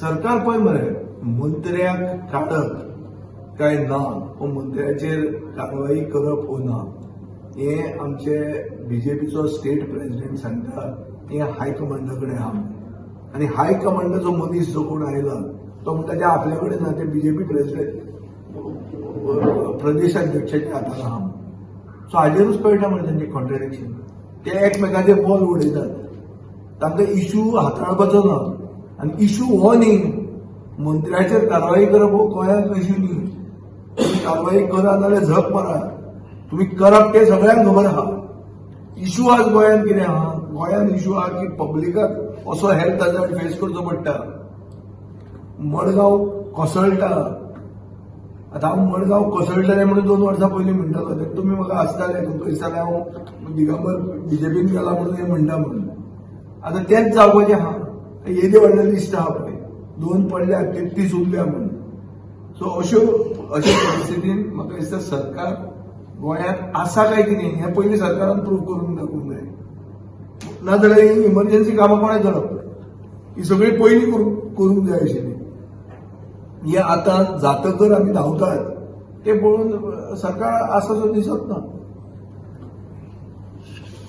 सरकार पळय मरे, मंत्र्याक काडप काय ना वो मंत्र्याचेर कारवाई करप वो ना, हें आमचे बीजेपीचो स्टेट प्रेसिडेंट सांगता, हें हायकमांडा कडेन आहा. आनी हायकमांडाचो मनीस जो कोण आयला तो म्हणटा ते आपल्या कडेन ना, ते बीजेपी प्रेसिडेंट, प्रदेशाध्यक्षाच्या हातान आहा. सो हाजेरूच कळटा मरे तेंचे कॉन्ट्रडिक्शन. ते एकमेकाचे बॉल उडयतात, तांकां इशू हाताळपाचो ना. आनी इशू हो न्ही, मंत्र्याचेर कारवाई करप हो गोंयांत इशू न्ही. तुम्ही कारवाई करा नाल्यार झक मारा, तुम्ही करप तें सगळ्यांक खबर आहा. इशू आज गोंयांत कितें आहा? गोंयांत इशू आहा की पब्लिकाक असो हेल्थ हजार्ड फेस करचो पडटा. मडगांव कोसळटा. आतां हांव मडगांव कोसळटलें म्हणून 2 वर्सां पयलीं म्हणटालो तेन्ना तुमी म्हाका हांसताले. तुमकां दिसतालें हांव दिगंबर बीजेपीन गेला म्हणून हें म्हणटा म्हणून. आतां तेंच जावपाचें आहा. येदें व्हडलें लिस्ट आहा पळय, दोन पडल्या, 33 उरल्या म्हणून. सो अश्यो परिस्थितीन म्हाका दिसता सरकार गोंयांत आसा काय कितें हें पयलीं सरकारान प्रूव करून दाखोवंक जाय. नाजाल्यार ही इमर्जन्सी कामां कोणें करप? ही सगळी पयलीं करूंक जाय आशिल्ली. हे आतां जातकर आमी धांवतात ते पळोवन सरकार आसा सो दिसत ना.